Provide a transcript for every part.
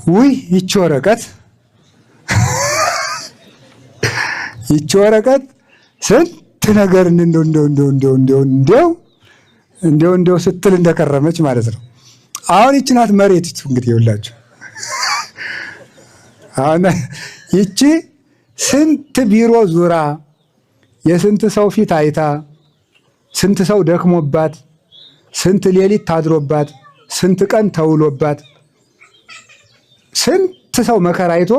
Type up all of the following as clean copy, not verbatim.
ውይ ይቺ ወረቀት ይቺ ወረቀት ስንት ነገር እንደው እንደው እንደው እንደው እንደው እንደው እንደው እንደው ስትል እንደከረመች ማለት ነው። አሁን ይቺ ናት መሬቲቱ። እንግዲህ ይኸውላችሁ አሁን ይቺ ስንት ቢሮ ዙራ የስንት ሰው ፊት አይታ ስንት ሰው ደክሞባት ስንት ሌሊት ታድሮባት ስንት ቀን ተውሎባት ስንት ሰው መከራ አይቶ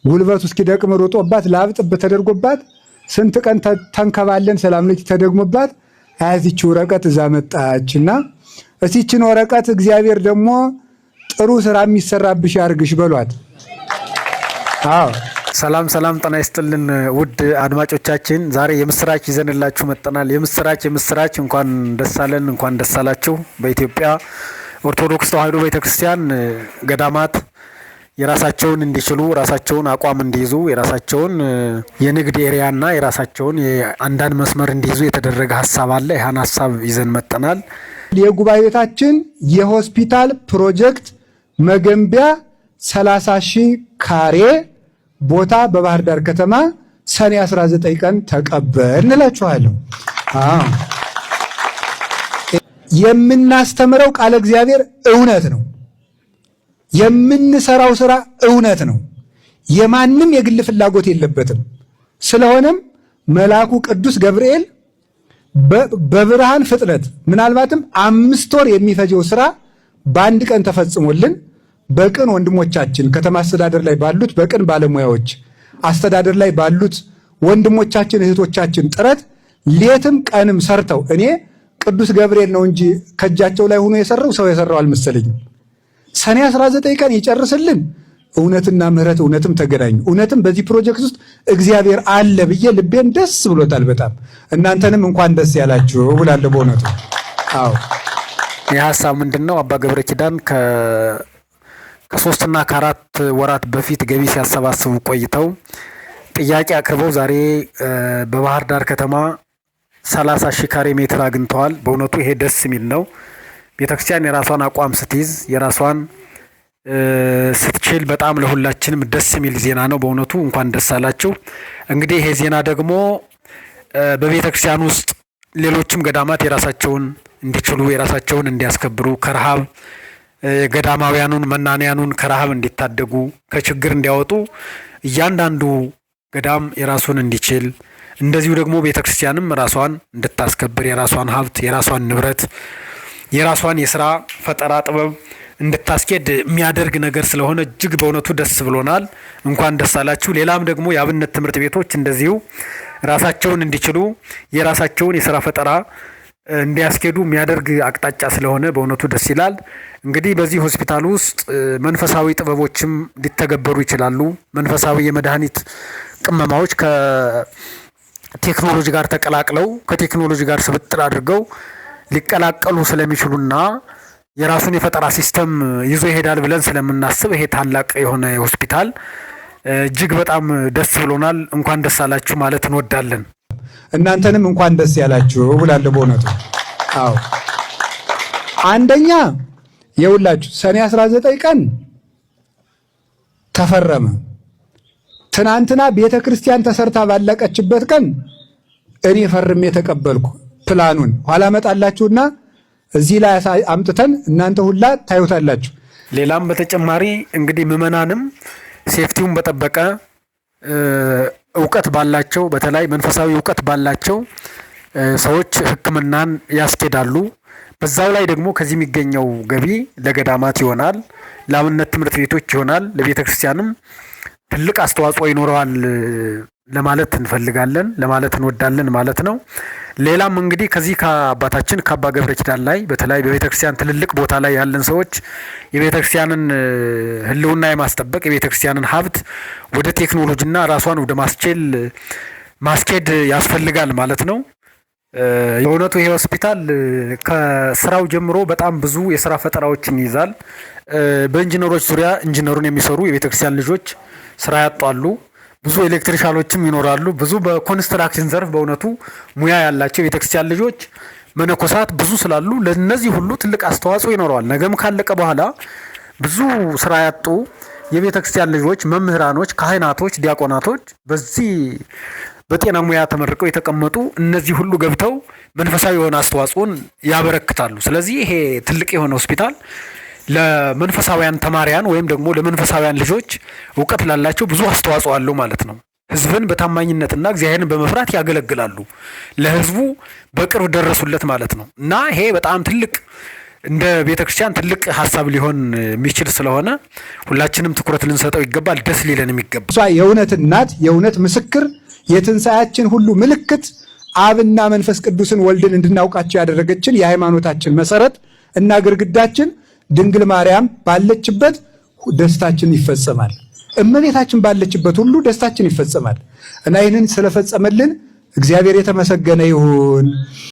ጉልበቱ እስኪደቅም ሮጦባት ላብ ጥብ ተደርጎባት ስንት ቀን ተንከባለን ሰላም ልጅ ተደግሞባት አያዚች ወረቀት እዛ መጣችና እስቲ ወረቀት እግዚአብሔር ደግሞ ጥሩ ስራ የሚሰራብሽ ያርግሽ በሏት። አዎ። ሰላም ሰላም፣ ጤና ይስጥልን ውድ አድማጮቻችን፣ ዛሬ የምስራች ይዘንላችሁ መጥተናል። የምስራች የምስራች! እንኳን ደስ አለን፣ እንኳን ደስ አላችሁ። በኢትዮጵያ ኦርቶዶክስ ተዋሕዶ ቤተክርስቲያን ገዳማት የራሳቸውን እንዲችሉ፣ ራሳቸውን አቋም እንዲይዙ፣ የራሳቸውን የንግድ area ና የራሳቸውን የአንዳንድ መስመር እንዲይዙ የተደረገ ሀሳብ አለ። ይህን ሀሳብ ይዘን መጥተናል። የጉባኤ ቤታችን የሆስፒታል ፕሮጀክት መገንቢያ 30 ሺህ ካሬ ቦታ በባህር ዳር ከተማ ሰኔ 19 ቀን ተቀበል እንላችኋለሁ። አዎ የምናስተምረው ቃለ እግዚአብሔር እውነት ነው። የምንሰራው ስራ እውነት ነው። የማንም የግል ፍላጎት የለበትም። ስለሆነም መልአኩ ቅዱስ ገብርኤል በብርሃን ፍጥነት ምናልባትም 5 ወር የሚፈጀው ስራ በአንድ ቀን ተፈጽሞልን በቅን ወንድሞቻችን ከተማ አስተዳደር ላይ ባሉት በቅን ባለሙያዎች አስተዳደር ላይ ባሉት ወንድሞቻችን እህቶቻችን ጥረት ሌትም ቀንም ሰርተው እኔ ቅዱስ ገብርኤል ነው እንጂ ከእጃቸው ላይ ሆኖ የሰራው ሰው የሰራው አልመሰለኝም። ሰኔ 19 ቀን ይጨርስልን። እውነትና ምሕረት እውነትም ተገናኙ። እውነትም በዚህ ፕሮጀክት ውስጥ እግዚአብሔር አለ ብዬ ልቤን ደስ ብሎታል በጣም። እናንተንም እንኳን ደስ ያላችሁ ብላለሁ በእውነቱ። አዎ። ይህ ሀሳብ ምንድን ነው? አባ ገብረ ኪዳን ከ3ና ከ4 ወራት በፊት ገቢ ሲያሰባስቡ ቆይተው ጥያቄ አቅርበው ዛሬ በባህር ዳር ከተማ 30 ሺህ ካሬ ሜትር አግኝተዋል። በእውነቱ ይሄ ደስ የሚል ነው። ቤተክርስቲያን የራሷን አቋም ስትይዝ፣ የራሷን ስትችል በጣም ለሁላችንም ደስ የሚል ዜና ነው። በእውነቱ እንኳን ደስ አላችሁ። እንግዲህ ይሄ ዜና ደግሞ በቤተ ክርስቲያን ውስጥ ሌሎችም ገዳማት የራሳቸውን እንዲችሉ፣ የራሳቸውን እንዲያስከብሩ፣ ከረሃብ ገዳማውያኑን መናንያኑን ከረሃብ እንዲታደጉ፣ ከችግር እንዲያወጡ፣ እያንዳንዱ ገዳም የራሱን እንዲችል፣ እንደዚሁ ደግሞ ቤተ ክርስቲያንም ራሷን እንድታስከብር፣ የራሷን ሀብት፣ የራሷን ንብረት፣ የራሷን የስራ ፈጠራ ጥበብ እንድታስኬድ የሚያደርግ ነገር ስለሆነ እጅግ በእውነቱ ደስ ብሎናል። እንኳን ደስ አላችሁ። ሌላም ደግሞ የአብነት ትምህርት ቤቶች እንደዚሁ ራሳቸውን እንዲችሉ፣ የራሳቸውን የስራ ፈጠራ እንዲያስኬዱ የሚያደርግ አቅጣጫ ስለሆነ በእውነቱ ደስ ይላል። እንግዲህ በዚህ ሆስፒታል ውስጥ መንፈሳዊ ጥበቦችም ሊተገበሩ ይችላሉ። መንፈሳዊ የመድኃኒት ቅመማዎች ከቴክኖሎጂ ጋር ተቀላቅለው፣ ከቴክኖሎጂ ጋር ስብጥር አድርገው ሊቀላቀሉ ስለሚችሉና የራሱን የፈጠራ system ይዞ ይሄዳል ብለን ስለምናስብ ይሄ ታላቅ የሆነ ሆስፒታል እጅግ በጣም ደስ ብሎናል። እንኳን ደስ አላችሁ ማለት እንወዳለን። እናንተንም እንኳን ደስ ያላችሁ ብላለሁ በእውነቱ። አዎ፣ አንደኛ የውላችሁ ሰኔ 19 ቀን ተፈረመ። ትናንትና ቤተ ክርስቲያን ተሰርታ ባለቀችበት ቀን እኔ ፈርሜ ተቀበልኩ ፕላኑን። ኋላ መጣላችሁና እዚህ ላይ አምጥተን እናንተ ሁላ ታዩታላችሁ። ሌላም በተጨማሪ እንግዲህ ምዕመናንም safety ውን በጠበቀ እውቀት ባላቸው፣ በተለይ መንፈሳዊ እውቀት ባላቸው ሰዎች ሕክምናን ያስኬዳሉ። በዛው ላይ ደግሞ ከዚህ የሚገኘው ገቢ ለገዳማት ይሆናል፣ ለአብነት ትምህርት ቤቶች ይሆናል፣ ለቤተ ክርስቲያንም ትልቅ አስተዋጽኦ ይኖረዋል ለማለት እንፈልጋለን፣ ለማለት እንወዳለን ማለት ነው። ሌላም እንግዲህ ከዚህ ከአባታችን ከአባ ገብረ ኪዳን ላይ በተለይ በቤተ ክርስቲያን ትልልቅ ቦታ ላይ ያለን ሰዎች የቤተ ክርስቲያንን ሕልውና የማስጠበቅ፣ የቤተ ክርስቲያንን ሀብት ወደ ቴክኖሎጂና ራሷን ወደ ማስችል ማስኬድ ያስፈልጋል ማለት ነው። በእውነቱ ይሄ ሆስፒታል ከስራው ጀምሮ በጣም ብዙ የስራ ፈጠራዎችን ይይዛል። በኢንጂነሮች ዙሪያ ኢንጂነሩን የሚሰሩ የቤተ ክርስቲያን ልጆች ስራ ያጧሉ። ብዙ electrician ኦችም ይኖራሉ። ብዙ በ construction ዘርፍ በእውነቱ ሙያ ያላቸው የቤተክርስቲያን ልጆች መነኮሳት ብዙ ስላሉ ለእነዚህ ሁሉ ትልቅ አስተዋጽኦ ይኖረዋል። ነገም ካለቀ በኋላ ብዙ ስራ ያጡ የቤተ ክርስቲያን ልጆች፣ መምህራኖች፣ ካህናቶች፣ ዲያቆናቶች በዚህ በጤና ሙያ ተመርቀው የተቀመጡ እነዚህ ሁሉ ገብተው መንፈሳዊ የሆነ አስተዋጽኦን ያበረክታሉ። ስለዚህ ይሄ ትልቅ የሆነ ሆስፒታል ለመንፈሳውያን ተማሪያን ወይም ደግሞ ለመንፈሳውያን ልጆች እውቀት ላላቸው ብዙ አስተዋጽኦ አለው ማለት ነው። ህዝብን በታማኝነትና እግዚአብሔርን በመፍራት ያገለግላሉ። ለህዝቡ በቅርብ ደረሱለት ማለት ነው እና ይሄ በጣም ትልቅ እንደ ቤተ ክርስቲያን ትልቅ ሀሳብ ሊሆን የሚችል ስለሆነ ሁላችንም ትኩረት ልንሰጠው ይገባል። ደስ ሊለን የሚገባ እሷ የእውነት እናት፣ የእውነት ምስክር፣ የትንሣኤያችን ሁሉ ምልክት፣ አብና መንፈስ ቅዱስን ወልድን እንድናውቃቸው ያደረገችን የሃይማኖታችን መሰረት እና ግርግዳችን ድንግል ማርያም ባለችበት ደስታችን ይፈጸማል። እመቤታችን ባለችበት ሁሉ ደስታችን ይፈጸማል እና ይህንን ስለፈጸመልን እግዚአብሔር የተመሰገነ ይሁን።